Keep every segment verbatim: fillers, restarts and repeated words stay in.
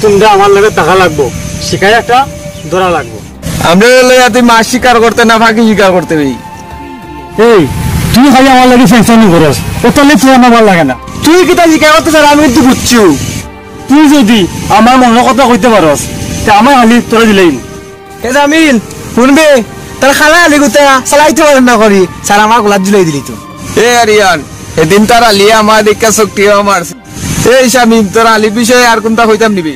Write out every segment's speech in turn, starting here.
তুমরা আমার লগে থাকা লাগবো, শিকার একটা ধরা লাগবো। আমরা লইয়া তুই মাছ শিকার করতে না, ফাঁকি শিকার করতে বে? এই, তুই খালি আমার লাগি ফেন্সানি করস, ও তাহলে তুই আমার ভালা লাগে না। তুই কিতা শিকার করতে চাস, আমি কিন্তু বুঝছি। তুই যদি আমার মনর কথা কইতে পারস, তে আমার খালি তোরা দিলেই। এ জামিল, হুনবে, তার খালা আলি গুতা চালাইতে পারেন না করি, স্যার আমার গোলাত ঝুলাই দিলি তো। এ আরিয়ান, এদিন তার আলিয়ে আমার দেখা চোখটিও মারছে। এই শামিম, তোর আলি বিষয়ে আর কুনটা কইতাম নিবি?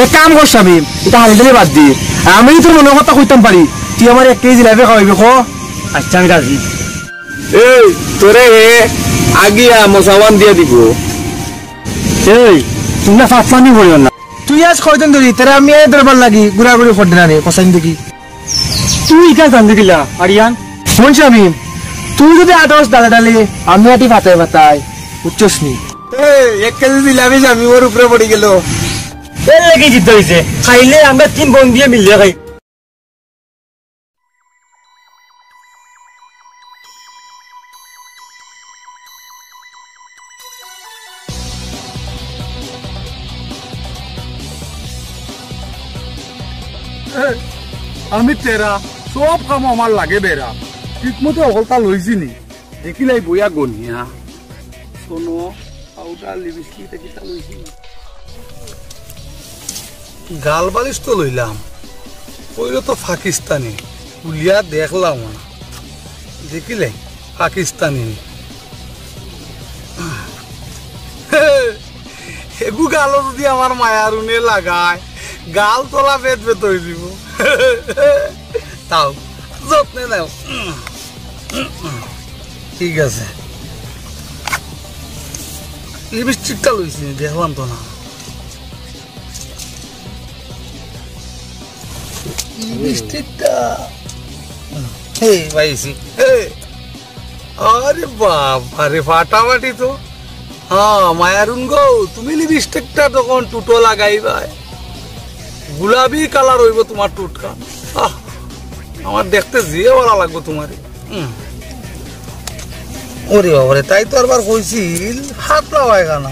এক কাম কর শামিম, ইতা হালি দিলে বাদ দি। আমি তোর মনর কথা কইতাম পারি, তুই আমার এক কেজি জিলাপি খাওয়াইবি ক? আচ্ছা, আমি রাজি। এই, তোরে হে আগিয়া মশাওয়ান দিয়া দিব। এই, তুমরা ফাতলামি করিও না। তুই আজ কয়দিন ধরি তোরা আমি এই দরবার লাগি ঘুরাঘুরি করতে না রে, কসাইন দেখি। তুই ইখান জানলি কিলা, আরিয়ান? হুন শামিম, তুই যদি আটস ডালে ডালে, আমি আটি ফাতায় ফাতায়, বুঝছস নি? এই, এক কেজি জিলাপি শামিমর উপরে পড়ি গেল। এর লাগি জিদ্দ হইছে, খাইলে আমরা তিন বন্ধুয়ে মিলিয়া খাই। আমি তেরা, সব কাম আমার লাগে বেড়া। ঠিক মতো হকলতা লইছি নি? দেখিলাই বইয়া গনিয়া। শোনো, পাউডার, লিপস্টিক, ইতা কিতা লইছি? গাল বালিশ তো লইলাম, অইলো তো পাকিস্তানি, খুলিয়া দেখলাম না, দেখিলে পাকিস্তানি। এগু গালো যদি আমার মায়ারুনে লাগায়, গাল তলা বেত বেত হয়ে দিব। তাও যত্নে নেও। ঠিক আছে। লিপস্টিকটা লইছি, দেখলাম তো না। লিপস্টিকটা। এই পাইছি। এই। আরে বাবা রে, ফাটাফাটি তো। হ্যাঁ, মায়ারুন গো, তুমি লিপস্টিকটা তখন টুটো লাগাইবায়। গোলাপি কালার হইব তোমার টুটখান। আহ, আমার দেখতে যে ভালা লাগবো তোমারে। হুম। ওরে বাবা রে, তাই তো আরবার কইছিল, হাত লাগায় কেন?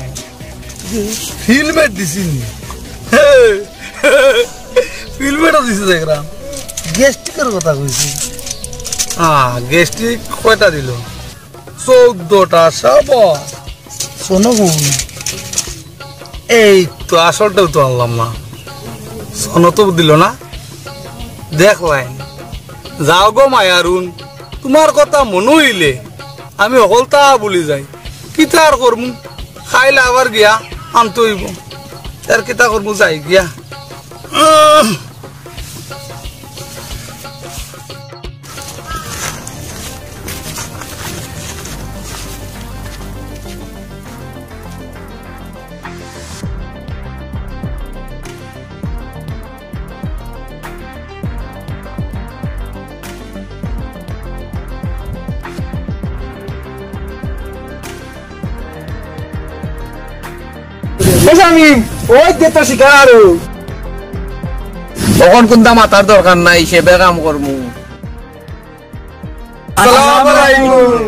ফিল্মেট দিছি নি? ফিল্মেটও দিছে দেখলাম। গ্যাস্ট্রিকের কথা কইছি। হ্যাঁ, গ্যাস্ট্রিক কয়টা দিল? চৌদ্দটা। সাবাস। শোনো বউ, এই তো আসলটাও তো আনলাম না। শোনো তো দিল না, দেখলাই। যাও গো মায়ারুন, তোমার কথা মনে হইলে আমি হকলতা ভুলি যাই। কিতা আর করমু, খাইলে আবার গিয়া আনতে হইব। আর কিতা করমু, যাই গিয়া। এ শামিম, ওই দে তো শিকার। অখন কুনতা মাতার দরকার নাই, সে বেকাম করমু। আসসালামু আলাইকুম।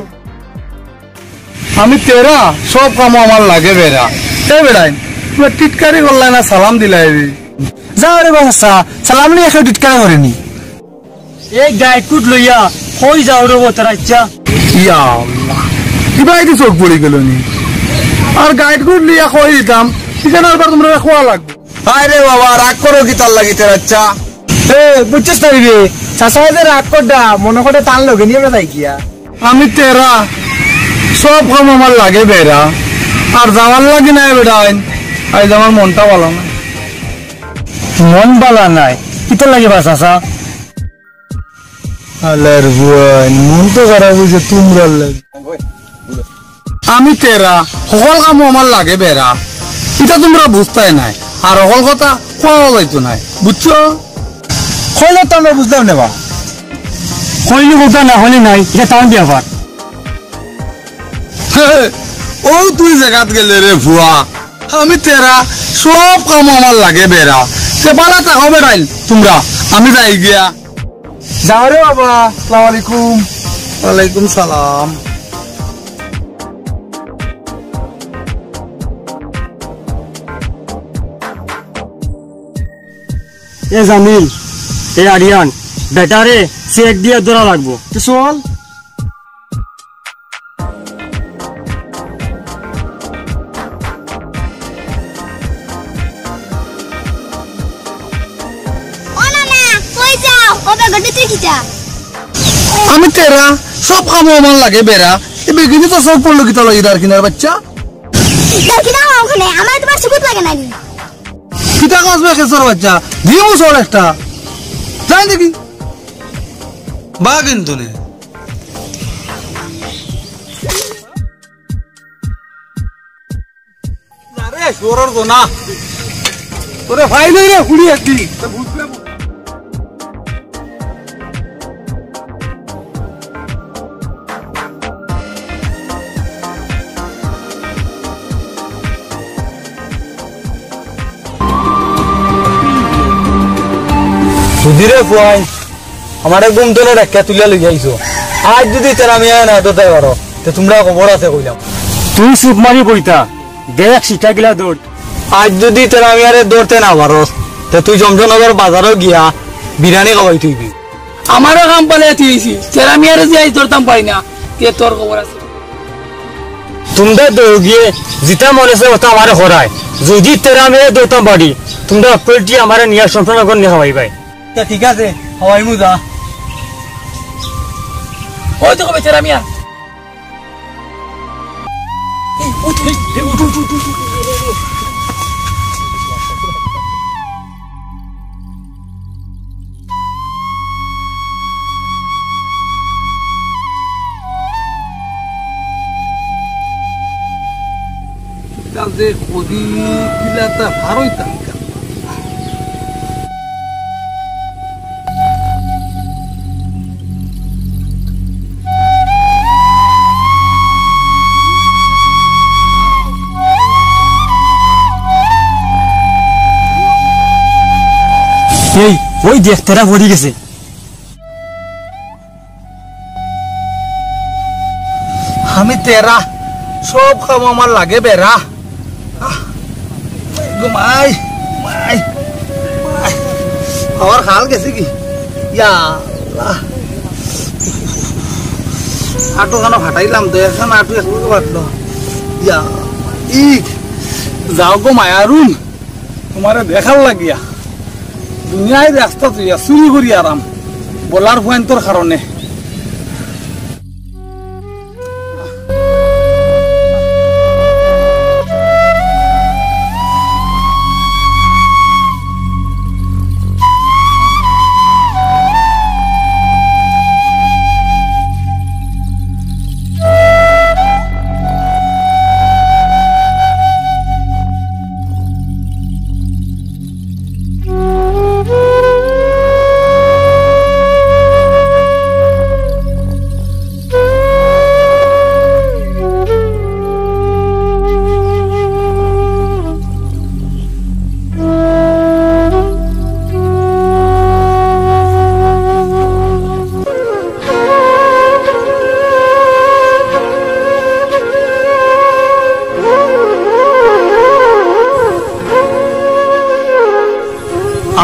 আমি তেরা, সব কামো আমার লাগে বেড়া। এ বেড়াইন, তুমরা টিটকারি করলায় না, সালাম দিলায় রে। যাও রে বাচ্চা, সালাম নিয়া কেউ টিটকারি করেনি। এই গাইডকুট লইয়া কই যাও রে বতর আচ্ছা? ইয়া আল্লাহ, কিবা এটি চোখ পড়ি গেল নি। আর গাইডকুট লইয়া কই দিতাম, ঠিকানা আবার তোমরা খোয়া লাগবে। হায় রে বাবা, রাগ করো কিতার লাগি তেরা আচ্ছা? এ, বুঝছস না রে, চাচা যে রাগ করডা, মনে করে তার লগে নিয়ে আমরা যাই গিয়া। আমি তেরা, সব কাম আমার লাগে বেড়া, আর যাওয়ার লাগি নাই বেড়াইন, আইজ আমার মনটা ভালা না। মন ভালা নাই, কিতার লাগি বা চাচা? আলার বুয়াইন, মন তো খারাপ হইছে তোমরার লাগি। আমি তেরা, হকল কামো আমার লাগে বেড়া। ইটা তোমরা বুঝতায় নায়। আর হকল কথা কওয়া যাইতো নায়। বুঝছো? কইলে তো আমরা বুঝলাম না বা। কইলে বুঝা না, কইলে নাই। ইটা তার ব্যাপার। ও তুই জাগাত গেলে রে ফুয়া। আমি তেরা, সব কামো আমার লাগে বেড়া। তে পালা তা হবে নাইল তোমরা। আমি যাই গিয়া। যাও রে বাবা, আসসালামু আলাইকুম। ওয়ালাইকুম সালাম। এ জামিল, এ আরিয়ান, বেটারে সেট দিয়া ধরা লাগবো। তে চল। ও নানা, কই যাও? ও বেগটি তুই কিতা? আমি তেরা, সব কামো আমার লাগে বেড়া। এ বেগিনি তো চউখ পড়লো কিতা লাগি দারকিনার বাচ্চা? দারকিনা ওখানে, আমার তোমার সুকুত লাগে না নি? কিতা কস বে খেসর বাচ্চা? দিমু চড় একটা। যাই দেখি। বা কিন্তু নে। আরে, শুয়োরর গোনা। তোরে ফাইল হইলে ফুড়ি একদিন। সুধীরে ফুয়াই, আমারে ঘুম তনে ডাকিয়া তুলিয়া লইয়া আইছো। আইজ যুদি তেরা মিয়ায় না ধরতায় পারো, তে তুমরার খবর আছে কইলাম। তুই চুপ মারি বইতা, দেখ শিকাগিলা ধর। আইজ যুদি তেরা মিয়ারে ধরতে না পারস, তে তুই জমজনগর বাজারো গিয়া বিরিয়ানি খাওয়াই থইবি। আমারও কাম পালে তুই আইছি, তেরা মিয়ারে যে আইজ ধরতাম পারি না, তে তোর খবর আছে। তুমরা দুইওগিয়ে যেতা মনে চায় অতা আমারে করায়। যুদি তেরা মিয়ারে ধরতাম পারি, তুমরা পেটি আমারে নিয়া জমজনগর নিয়া খাওয়াইবায়। তে ঠিক আছে, খাওয়াইমু যা। ওই তো কবে তেরা মিয়া। এই, উঠ, এই, এই, উঠ, উঠ। ইটা যে করি কিলাতা ভারই তালিকা। এই, ওই দেখ, তেরা পড়ি গেছে। আমি তেরা, সব কাম আমার লাগে বেড়া। আহ, ঘুমাই, ঘুমাই, ঘুমাই। আমার খাল গেছে কি? ইয়া আল্লাহ। আটো খানো ফাটাইলাম তো, এখন আটো একটু ফাটলো। ইয়া, ই, যাও গো মায়ারুন। তোমারে দেখার লাগিয়া দুনিয়ার রাস্তা তুইয়া চুরি করি আরাম, বলার পয়েন্টর কারণে।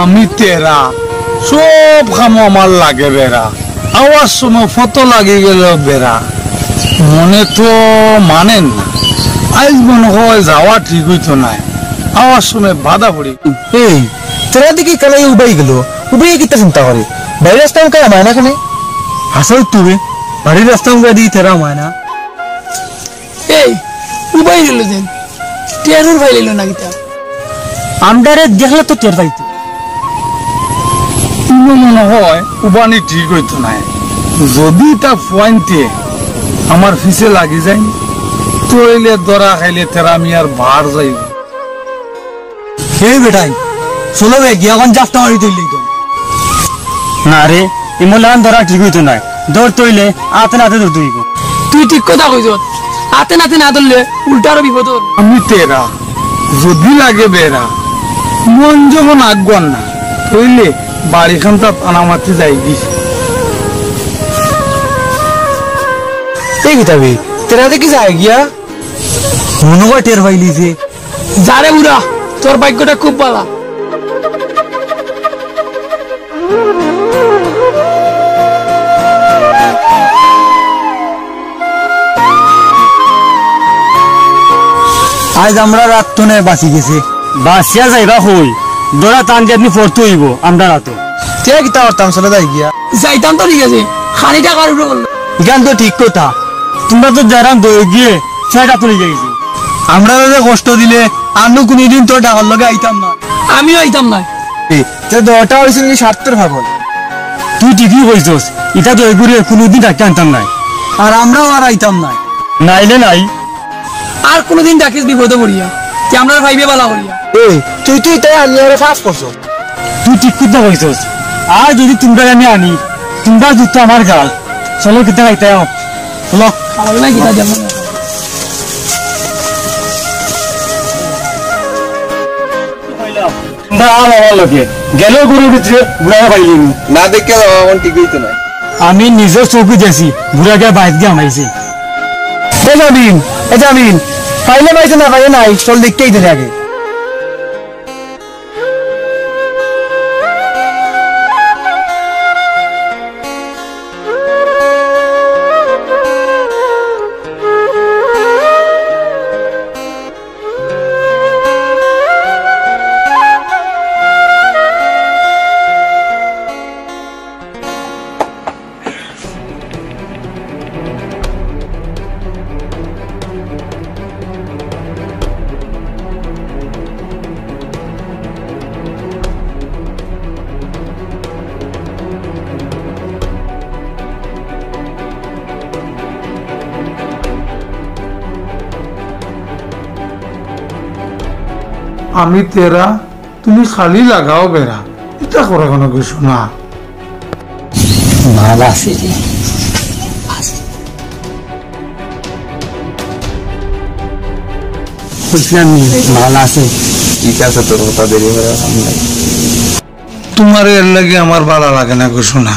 আমি তেরা, সব কামো আমার লাগে বেড়া। আওয়ার সময় ফতো লাগি গেল বেড়া, মনে তো মানের না। আইজ মনে হয় যাওয়া ঠিক অইতো নায়, আওয়ার সময় বাধা পড়ি। এই, তেরা দেখি কালাই উবাই গেল, উবাই কিতা চিন্তা করে? বাড়ির রাস্তা উনকা আমায় না কেনে? হাসাও তুই, বাড়ির রাস্তা উনকা দি তেরা আমায় না। এই, উবাই গেল যেন, টেরর ফাইলিল না কিতা? আমরারে দেখলে তো টের পাইতো। ইনো মনে হয় উবানি ঠিক অইতো নায়। যদি তা ফুয়াইন্তে আমার পিছে লাগি যায়, তইলে ধরা খাইলে তেরা মিয়ার বার যাইব। এই বেটাই, চলো বে, গিয়া অখন জাপটা মারি তুললেই তো। না রে, ইমন লাগান ধরা ঠিক অইতো নায়। ধরতে অইলে আতে নাতে ধরতে অইব। তুই ঠিক কথা কইছস। আতে নাতে না ধরলে উল্টা আরো বিপদ অর। আমি তেরা, যদি লাগে বেড়া, মন যখন আগুয়ার না, অইলে বাড়ি খান্তা তানা মাতি যাইগি। এই কিতাবে, তেরা দেখি যায় গিয়া? মনে হয় টের পাইলি যে। যা রে বুড়া, তোর ভাগ্যটা খুব বালা। আইজ আমরার আত থনে বাচি গেছে। বাচিয়া যাইবা কই? ধরা টান দিয়া আপনে পড়তে অইবো আমরার আতো। তে কিতা করতাম, চলো যাই গিয়া। যাইতাম তো ঠিক আছে, খালি টাকার উপরে বললো। ইখান তো ঠিক কথা। তুমরা তো যারাম দৌড় গিয়ে ছয়টা তুলে যাইছি। আমরারে কষ্ট দিলে আনু কুনুদিন তোর ডাকার লগে আইতাম না। আমিও আইতাম না। এ, তে দৌড়টা অইছিল নি স্বার্থর ফাগল। তুই ঠিকই কইছস, ইটা তো এগুরে কুনুদিন ডাকতে আনতাম নায়। আর আমরাও আর আইতাম নায়। নাইলে নাই। আর কুনুদিন ডাকিস বিপদে পড়িয়া, তে আমরারে পাইবে বালা করিয়া। এ, তুই, তুই তাই আনিয়ারে পাস করছস। তুই ঠিক কথা কইছস। আর যদি তুমরারে আমি আনি, তুমরার জুতো আমার গাল। চলো, কিতা খাইতে আও। চলো। আমার লাগি কিতা দেব না। বা আমার লগে। গেল গরুর ভিতরে বুড়া পাইলি নি। না দেখে বাবা, আমার ঠিক অইতো না। আমি নিজর চউখে দেখছি, বুড়া গিয়া বাইত গিয়া হামাইছে। এ জামিন, এ জামিন, পাইলে পাইছে, না পাইলে নাই, চল দেখতেই দিলে আগে। আমি তেরা, তুমি খালি লাগাও বেড়া। ইতা করে কেনে কইছো না? মাল আছে রে। বুঝলাম নি, মাল আছে। ঠিক আছে, তোর কথা দেরি হয়ে গেল, আমি যাই। তোমার এর লাগি আমার ভালা লাগে না গো সোনা।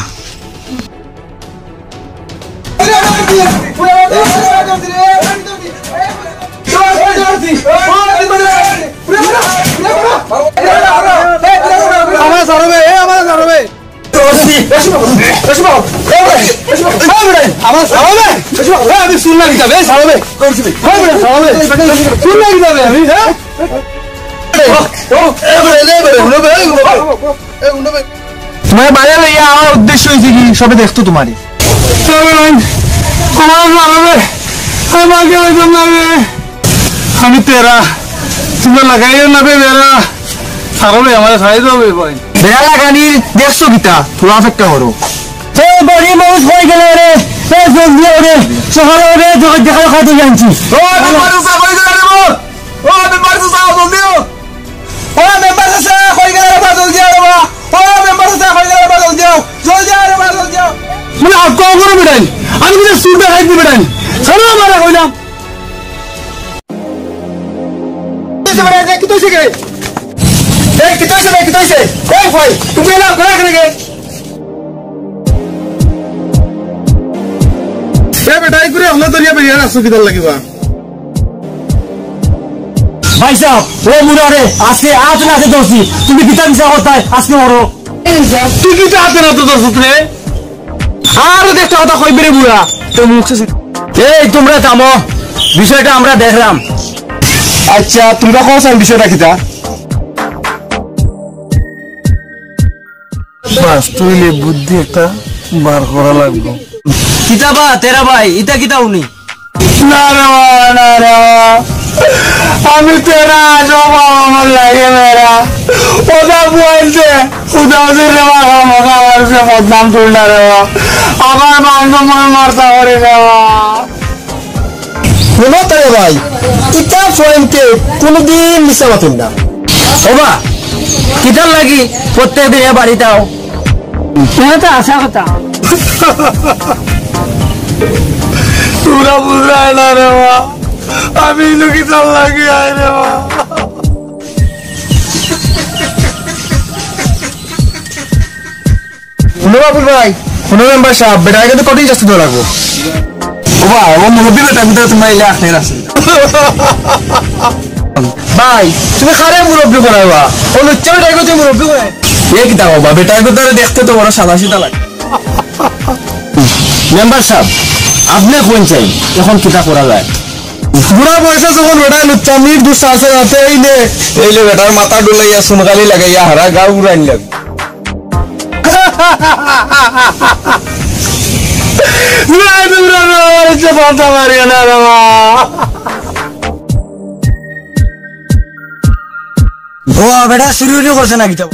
আমার সারবে, এ আমার সারবে। আমার সারবে। এ, আমি শুনলাম কিতা বে, সারবে। হ্যাঁ, বেটা, সারবে। শুনলাম কিতা বে আমি, হ্যাঁ? ও, ও, এ, বেটা, এ, বেটা, হুনো বে, এ, হুনো বে। এ, হুনো বে। তোমার বাইরে লইয়া আমার উদ্দেশ্য হইছে কি, সবে দেখতো তোমারই। তবে ভাই, আমার ভালো রে, আমি বাকি হইতাম না রে। আমি তেরা, তোমরা লাগাইও না বে বেড়া। সারো বে, আমারে সারাই দাও বে ভাই। বেড়া লাগানি দেখছো কিতা? তোরা অপেক্ষা করো। এ গরিব মানুষ কই গেল রে? এ জলদি আও রে, সকালে রে, জগৎ দেখালো খাইতে জানছি। ও, আমি মানুষ কই গেল রে? ও, মেম্বার চাচা, জলদি আও। ও, মেম্বার চাচা, কই গেলা রে বা, জলদি আও রে বা। ও, মেম্বার চাচা, কই গেলা রে বা, জলদি আও। জলদি আও রে বা, জলদি আও। মানে, আর কও করো বেটাইন? আমি কিন্তু সুরটা খাইতে বেটাইন। ছাড়ো আমারে, কইলাম। কিতা অইছে বেটা? এই, কিতা অইছে রে? এই, কিতা অইছে রে? কিতা অইছে? এই, কই? তুমি এলা করে কেনে গে? এ বেটা, এই করে হলো দরিয়া বেরিয়ে আসছো কিতার লাগিবা? ভাইসাব, ও মুরারে, আজকে আত নাতে ধরছি। তুমি কিতা মিছা কথায় আজকে মরো। তুই কিতা আতে নাতে ধরছস রে? আরো একটা কথা কইবে রে বুড়া, তোর মুখ শেষ। এই, তোমরা থামো, বিষয়টা আমরা দেখলাম। আচ্ছা, তোমরা কও চাইন বিষয়টা কিতা? বাস, তুইলে বুদ্ধি একটা বার করা লাগবো। কিতা বা, তেরা ভাই, ইতা কিতা উনি? না রে বাবা, না রে বাবা। আমি তেরা আজও বাবা আমার লাগে মেরা। ওটা বলছে, উদাও দিন রে বাবা, আমাকে আমার সে বদনাম তুলনা রে বাবা। আমার মান সম্মান মারতা করে রে বাবা। হুনো তো রে ভাই, ইতা পয়েন্টে কোনোদিন মিছা মাতুন না। ওবা, কিতার লাগি প্রত্যেক দিন এ বাড়িত আও? এটা তো আশা কথা। তোরা বুঝায় না রে বাবা, আমি ইনো কিতার লাগি আই রে বাবা। হুনো বাবুল ভাই, হুনো মেম্বার সাব, বেটারে কিন্তু কঠিন শাস্তি দেওয়া লাগবো। ওবা, ও মুরব্বি বেটা, কিন্তু তোমার ইলে আখের আছে। ভাই, তুমি কারে মুরব্বি করাইবা? ও লুচ্চা বেটারে তুমি মুরব্বি করাই। এ কিতা বাবা, বেটারে দেখতে তো বড় সাদা সিধা লাগে। মেম্বার সাব, আপনে কইন চাইন, এখন কিতা করা যায়? বুড়া বয়সে যখন বেটায় লুচ্চা মিট দুষ আছে রাতে এই নে। এই লে বেটার মাথা ডুলাইয়া সুনকালি লাগাইয়া হারা গাঁও ঘুরাইন লাগবো। না, তোমরা না, আমার ইচ্ছা পাতা মারিও না রে মা। ও বেটা চুরি উরি করছে না কিতা?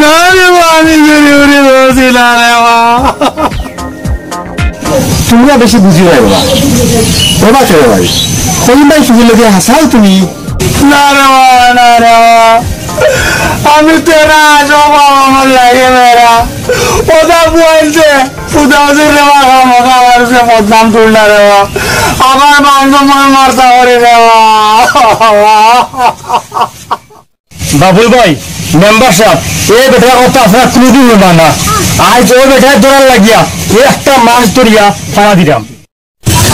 না রে মা, আমি চুরি উরি করছি না রে মা। তোমরা বেশি বুঝিও না বাবা। বাবা কেন ভাই? করিম ভাই সুখী লোকে হাসাও তুমি। না রে মা, না রে মা। আমি তেরা আজও বাবা আমার লাগে বেড়া। ওটা বলছে, উদাউদের রে মা, খামোখা আমার সে বদনাম তুলনা রে মা। আমার মান সম্মান মারতা করে রে মা। বাবুল ভাই, মেম্বার সাব, এই বেটার কথা আপনারা কোনোদিন হুনবা না। আইজ ও বেটায় ধরার লাগিয়া একটা মাস ধরিয়া পাড়া দিরাম।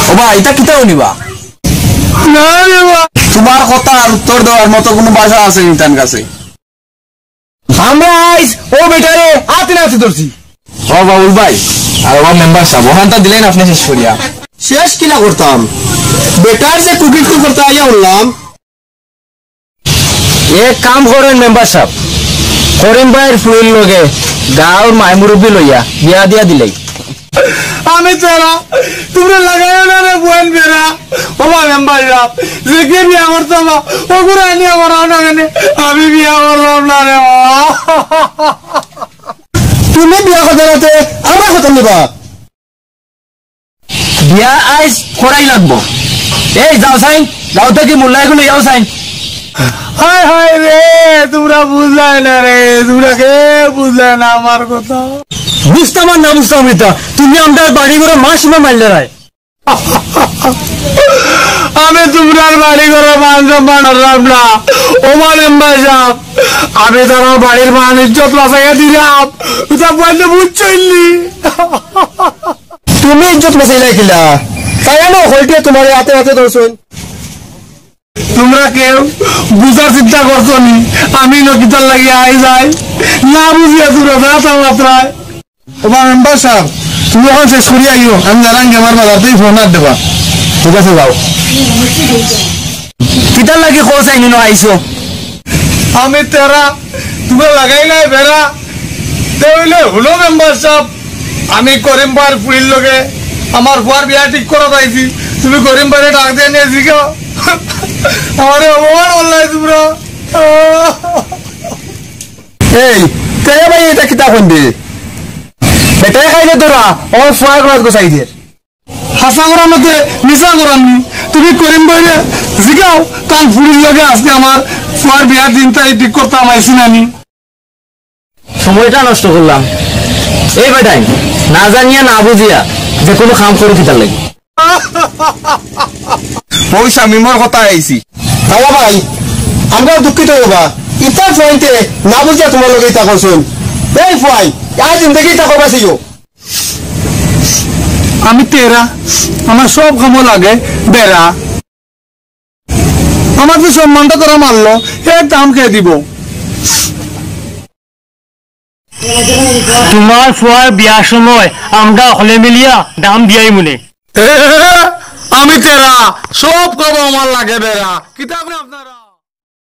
ও বা, ইতা কিতা হুনিবা? না রে বা। তোমার কথার উত্তর দেওয়ার মতো কোনো ভাষা আছে নি তান কাছে? আমরা আইজ ও বেটারে আতে নাতে ধরছি। ও বাবুল ভাই, আর ও মেম্বার সাব, ওখানটা দিলেন আপনি শেষ করিয়া। শেষ কিলা করতাম? বেটার যে কুকীর্তি করতা আইয়া হুনলাম, এক কাম করেন মেম্বার সাব, করিম ভাইর ফুড়ির লগে গাঁওর মাই মুরব্বি লইয়া বিয়া দিয়া দিলাই। আমি তেরা, তোমরা লাগাইও না রে বইন বেড়া। ও বা মেম্বার সাব, যে কে বিয়া করতাম, ও করে আনি আমার আনা কেনে, আমি বিয়া করলাম না রে মা। তুমি বিয়া করতে না তে আমার কথা নিবা? বিয়া আইজ করাই লাগবো। এই যাও সাইন, যাও তো কি মোল্লাইগুলো যাও সাইন। হায় হায় রে, তোমরা বুঝলায় না রে, তোমরা কে বুঝলায় না আমার কথা। বুঝতাম আর না বুঝতাম কিতা, তুমি আমরার বাড়ি ঘরো মাছ মা মারলে রায়। আমি তোমরার বাড়ি ঘরো মান সম্মান হারাম না। ও মানে মেম্বার সাব, আমি তারার বাড়ির মান ইজ্জত বাঁচাইয়া দিলাম। ওটা বলতে বুঝছইনি। তুমি ইজ্জত বাঁচাইলাই কিলা? তাই না হলটিয়ে তোমার হাতে হাতে ধরছইন। তোমরা কেউ বুঝার চিন্তা করছো নি? আমি নকিতার লাগি আই যাই, না বুঝিয়া তোমরা যাতা মাত্রায়। ও বা মেম্বার সাব, তুমি এখন শেষ করি আইও, আমি জানান গেমার বাজার থেকে ফোন আর দেবা। ঠিক আছে, যাও। কিতার লাগি কও চাইনি ন আইছো? আমি তেরা, তুমি লাগাই নাই বেড়া। তে হইলে হুনো মেম্বার সাব, আমি করিম ভাইর ফুড়ির লগে আমার ফুয়ার বিয়া ঠিক করা পাইছি। তুমি করিম ভাইরে ডাক দিয়ে নিয়ে জিগাও। আমারে অপমান করলাই তোমরা। এই, তে ভাই এটা কিতা কইন দে? বেটায় খাইলে তোরা, ও ফুয়ার গলাত গোসাই দে। হাছা করার মধ্যে মিছা করার নি। তুমি করিম ভাইরে জিগাও, তান ফুড়ির লগে আজকে আমার ফুয়ার বিয়ার দিন তাই ঠিক করতাম আইছি না নি। সময়টা নষ্ট করলাম। এই বেটাই না জানিয়া না বুঝিয়া যে কোনো কাম করে কিতার লাগি। বউ শামিমর কথা আইছি। বাবা ভাই, আমরা দুঃখিত বাবা। ইতার ফুয়াইন্তে না বুঝিয়া তোমার লগে ইতা করছইন। এই ফুয়াই, আজ জিন্দেগি ইতা করবা চাইও। আমি তেরা, আমার সব কামো লাগে বেড়া। আমার যে সম্মানটা তারা মারলো, এর দাম কে দিব? তোমার ফুয়ার বিয়ার সময় আমরা হকলে মিলিয়া দাম দিয়াই মনে। আমি তেরা, সব কামো আমার লাগে বেড়া। কিতা আপনি আপনারা